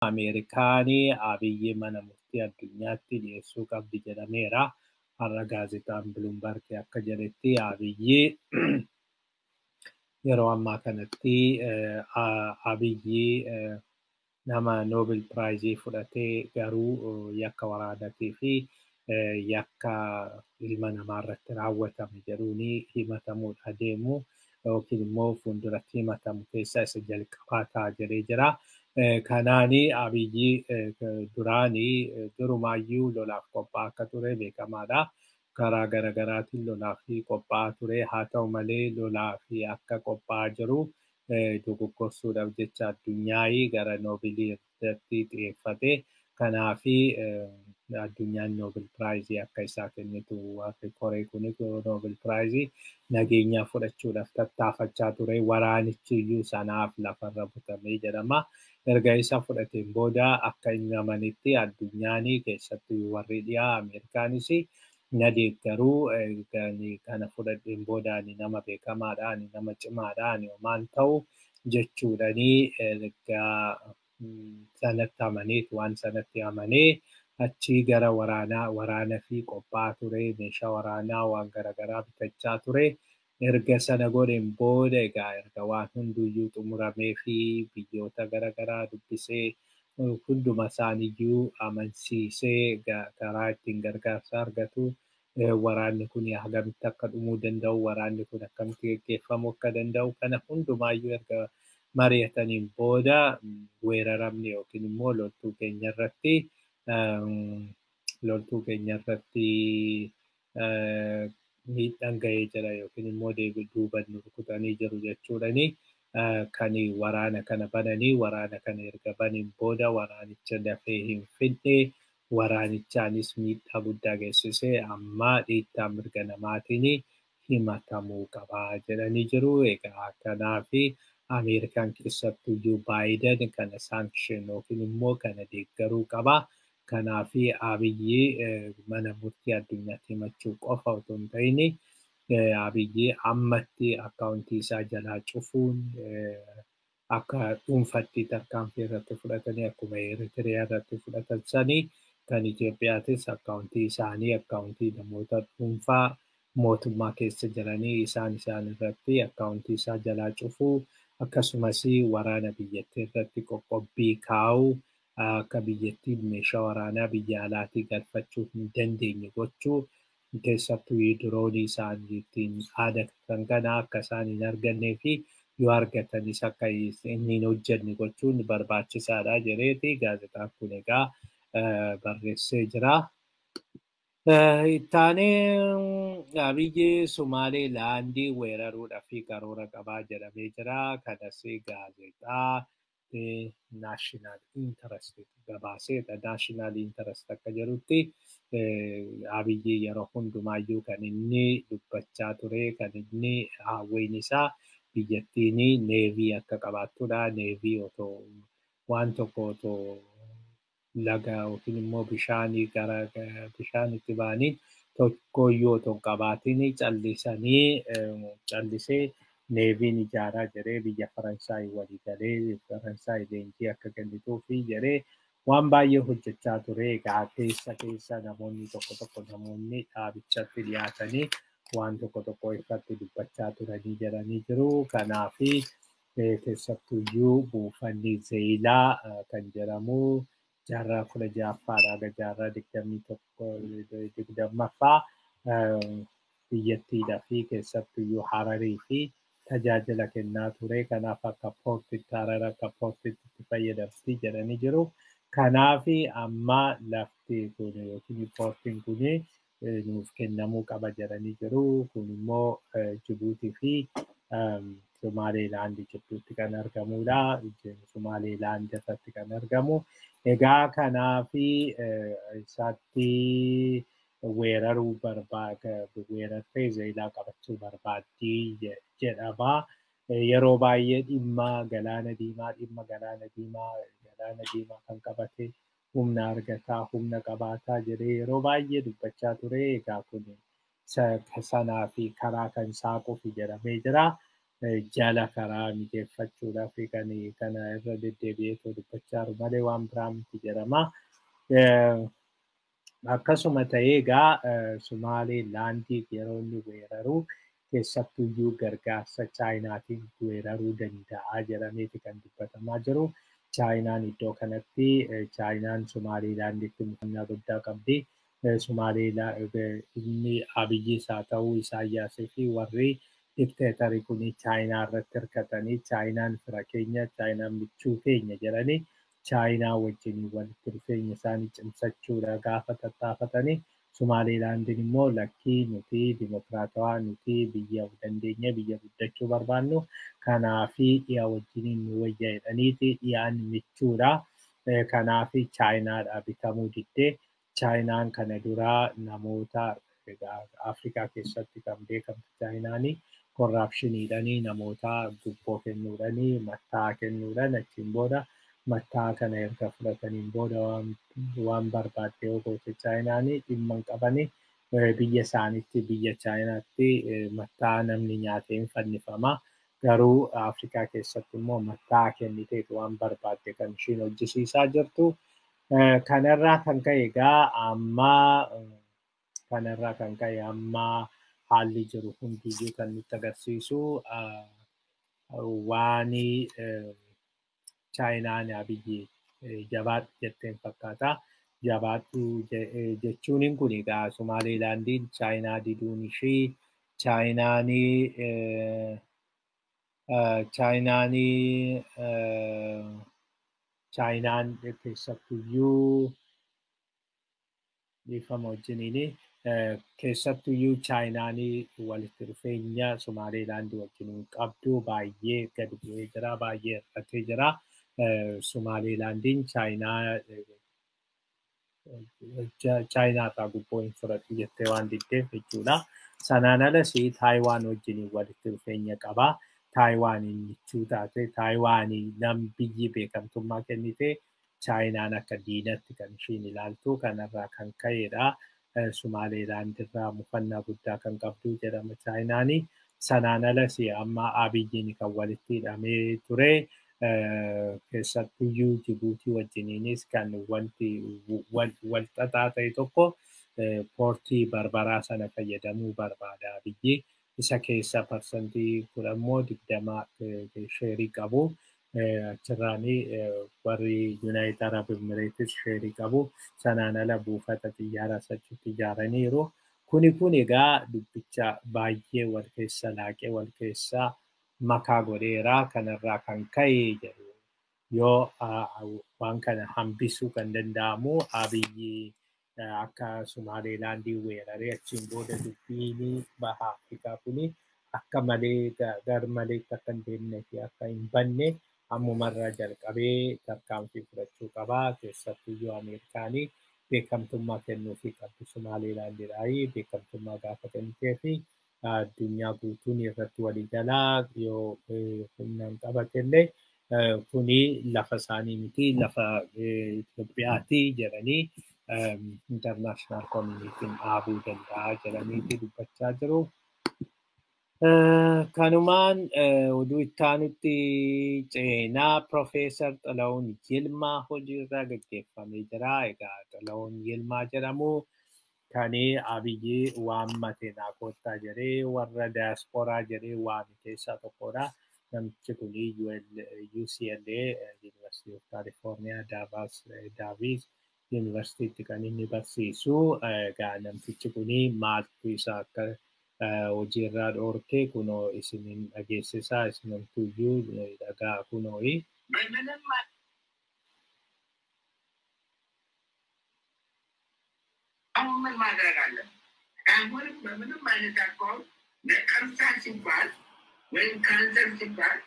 Ameerikaan Abiyyi mana murtii addunyaatti dhiyeessuu qabdi jedhameera. Har'a gaazexaan Bloomberg akka jedhetti Abiyyi yeroo ammaa kanatti Abiyyi nama Nobel Prize fudhatee garuu yakka waraanaatii fi yakka ilma namaa irratti raawwatame jedhuun himatamuudha deemu yookiin immoo fuulduratti himatamu keessaa isa jalqabaa ta'a jedhee jira. Kanaani Abiyyi duraanii durumaayyuu lolaaf qophaa'aa akka ture beekamaadha. Karaa garaagaraatiin lolaaf qophaa'aa ture. Haa ta'u malee lolaaf akka qophaa'aa jiru dogoggorsuudhaaf jecha addunyaa gara Noobilii irratti xiyyeeffate. Kanaafi addunyaan Noobel Piraayizii akka isaa kennitu warri koree kun Noobel Piraayizii nageenyaa fudhachuudhaaf tattaafachaa ture. Waraanichi iyyuu sanaaf lafarra butamee jedhama. Erga isa fudhateen booda akka inni amanitti addunyaan keessattuu warri dhiyaa Ameerikaanis na deeggaruu, kana fudhadheen booda ani nama beekamaadha, ani nama cimaadha, ani homaan ta'u jechuudhanii erga sanatti amaneet waan sanatti amanee achii gara waraanaa waraana fi qophaa'aa ture, meeshaa waraanaa waan garaagaraa bitachaa ture. Erga sana godheen booda egaa erga waan hunduyyuu xumuramee fi biyyoota garaagaraa dubbisee hunduma isaaniiyyuu amansiisee karaa ittiin gargaarsa argatu, waraanni kun hagamitti akka dhumuu danda'u, waraanni kun akkamitti geggeeffamuu akka danda'u kana hundumaayyuu erga mari'ataniin booda weeraramni yookiin immoo loltuu keenya irratti miidhaan gahee jira yookiin immoo duuban nu rukutanii jiru jechuudhani kan waraana kana bananii. Waraana kana erga baniin booda waraanicha dafee hin fidne, waraanichaanis miidhaa guddaa geessise, amma dhiittaa mirga namaatiin himatamuu qabaa jedhanii jiru. Egaa kanaafi Ameerikaan keessattuyyuu Baayiden kana sanction yookiin immoo kana deeggaruu qaba. Kanaafi Abiyyi mana murtii addunyaatti himachuu qofa otoo hin ta'in, Abiyyi ammatti akkaawuntii isaa jalaa cufuun, akka dhuunfatti tarkaanfii irratti fudhatanii akkuma Eritiriyaa irratti fudhatan sanii kan Itoophiyaatis akkaawuntii isaanii, akkaawuntii namoota dhuunfaa mootummaa keessa jiranii isaan irratti akkaawuntii isaa jalaa cufuu, akkasumas waraana biyyattii irratti qoqqobbii kaa'uu, akka biyyattiin meeshaa waraanaa biyya alaatii galfachuu hin dandeenye gochuu, keessattuu diroonii isaanii ittiin aadatan kana akka isaan hin argannee fi yoo argatanis akka inni hin hojjenne gochuun barbaachisaadha jedheeti gaazexaan kun egaa barreessee jira. Ittaanee Abiyyi Sumaalee laandii weeraruudhaaf karoora qabaa jedhamee jira. Kanas gaazexaa National Interest gabaaseedha. National Interest akka jedhutti Abiyyi yeroo hundumaayyuu kan inni dubbachaa ture, kan inni hawwiin isaa biyyattiin navy akka qabaattudha. Navy otoo waan tokko otoo laga yookiin immoo bishaanii gara bishaanitti ba'anii tokkoyyuu otoo hin qabaatin callisanii callisee navyn ijaaraa jedhee biyya Faransaay walii galee Faransaay leenjii akka kennituufi jedhee waan baay'ee hojjechaa ture. Egaa keessa keessa namoonni tokko tokko, namoonni dhaabichatti dhiyaatanii waan tokko tokko ifatti dubbachaa turanii jedhanii jiru. Kanaafi keessattuyyuu buufanni Zeeyilaa kan jedhamu jaarraa 16ffaadhaa haga jaarraa 21 20ffaa biyyattiidhaa fi keessattuyyuu Hararii fi tajaajila kennaa ture. Kanaaf akka poortitti Harar akka poortitti itti fayyadamti jedhanii jiru. Kanaaf amma lafti kun yookiin poortiin kun nuuf kennamuu qaba jedhanii jiru. Kun immoo Jibuutii fi Somaalilaand jidduutti kan argamudha. Somaalilaand irratti kan argamu. Egaa kanaafi isaatti weeraruu barbaada, weerartee Zeeyilaa qabachuu barbaaddii jedhama. Yeroo baay'ee dhimma galaana diimaa, dhimma galaana diimaa kan qabate humna argataa, humna qabaataa jedhee yeroo baay'ee dubbachaa ture. Egaa kun sanaa fi karaa kan saaquuf jedhamee jira. jala karaa mijeeffachuudhaaf kan kana irra deddeebi'ee dubbachaa jiru malee waan biraa miti jedhama. Akkasuma ta'ee egaa Somaalilaandii yeroo inni weeraru keessattuyyuu gargaarsa Chaayinaatiin weeraruu danda'a jedhameeti kan dubbatamaa jiru. Chaayinaan iddoo kanatti Chaayinaan Somaalilaanditti mufannaa guddaa qabdi. Inni Abiyyis haa ta'u Isaayyaasii fi warri dikteetarii kun Chaayinaa irratti hirkatanii Chaayinaan fira keenya, Chaayinaan michuu keenya jedhanii Chaayinaa wajjin walitti dhufeenya isaanii cimsachuudha gaafa tattaafatanii Somaalilaandiin immoo lakkii nuti dimokiraatawaa nuti biyya dandeenya biyya guddachuu barbaannu kanaafi dhiyaa wajjiniin nu wayya jedhaniiti dhiyaan michuudha. Kanaafi Chaayinaadhaa bitamuu diddee Chaayinaan kana duraa namoota Afrikaa keessatti kan beekamtu Chaayinaanii korraapshiniidhanii namoota gubboo kennuudhanii mattaa kennuudhaan achiin booda mattaa kana erga fudhataniin booda waan barbaadde yoo goote Chaayinaanii dhimma hin qabanii biyya isaaniitti biyya Chaayinaatti mattaa namni nyaatee hin fannifama. Garuu Afrikaa keessatti immoo mattaa kenniteetu waan barbaadde kan ishiin hojjisiisaa jirtu. Kanarraa kan ka'e egaa amma kanarraa kan ka'e amma haalli jiru hundiyyuu kan nutti agarsiisu waan Chaayinaan Abiyyi jabaadhu jetteen fakkaata. Jabaadhu jechuun kun egaa Somaalilaandiin Chaayinaa diduun ishii Chaayinaanii Chaayinaan keessattuyyuu dhiifama wajjiniini keessattuyyuu Chaayinaanii walitti dhufeenya Somaalilaandii wajjin qabdu baay'ee gadi bu'ee jira, baay'ee hir'atee jira. Somaalilaandiin Chaayinaarraa gubboo hin fudhatu jettee waan diddeef jechuudha. Sanaan alas Taayiwaan wajjin walitti dhufeenya qaba. Taayiwaaniin michuu taate Taayiwaanii nam biyyi beekamtummaa kennite Chaayinaan akka diinatti kan ishiin ilaaltu kanarraa kan ka'edha. Somaalilaandirraa mufannaa guddaa kan qabdu jedhama Chaayinaanii. Sanaan alas amma Abiyyiin kan walitti hidhamee ture. Keessattuyyuu Jibuutii wajjiniinis kan wanti wal xaxaa ta'e tokko poortii Barbaraa sana fayyadamuu barbaada Abiyyi. Isa keessa 10% sheerii qabu. Achirraanii warri Yuunaayitid Arab Emirates sheerii qabu. Sanaan ala buufata xiyyaaraa achitti ijaaraniiru. Kuni kun egaa dubbicha baay'ee wal keessa laaqee wal keessa makaa godheera. Kanarraa kan ka'e jedhu yoo waan kana hambisuu kan danda'amu Abiyyi akka Somaalilaandii weeraree achiin booda dubbiin baha Afrikaa kuni akka malee gar maleetti akka hin deemnee fi akka hin banne ammumarraa jalqabee tarkaanfii fudhachuu qaba. Keessattuyyuu Ameerikaanii beekamtummaa kennuufii qabdi Somaalilaandiidhaa beekamtummaa gaafa kennitee fi addunyaa guutuun irratti walii galaa yoo humnaan qabatellee kuni lafa isaanii miti lafa Itoophiyaati jedhanii international community'n dhaabuu danda'a jedhaniiti dubbachaa jiru. Kanumaan oduu itti aanutti ceenaa Profeesar Xila'uun Yilmaa hojiirraa gaggeeffamee jira. Egaa Xila'uun Yilmaa jedhamu kan Abiyyi waammate naa kottaa jedhee warra diyaasporaa jedhee waame keessaa tokkodha. Namichi kun UCLA University of California Davis Universitytti kan inni barsiisu. Egaa namtichi kun maaltu isa akka hojiirraa dhoorke kunoo isinin dhageessisaa isinumtuyyuu dhagaa kunooyi. አሁን ምን ማድረግ አለብን? አሁንም በምንም አይነት አኳኋን ነቀርሳ ሲባል ወይም ካንሰር ሲባል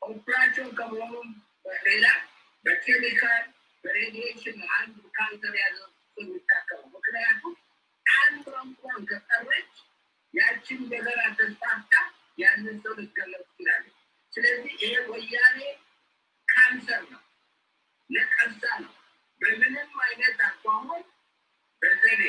ኦፕራሲዮን ከመሆኑም ሌላ በኬሚካል በሬዲዬሽን አንድ ካንሰር ያለው ሰው የሚታከመው። ምክንያቱም አንዷ እንኳን ከቀረች ያችን እንደገና ተስፋፍታ ያንን ሰው ልትገለው ትችላለች። ስለዚህ ይሄ ወያኔ ካንሰር ነው፣ ነቀርሳ ነው። በምንም አይነት አኳኋን በዘዴ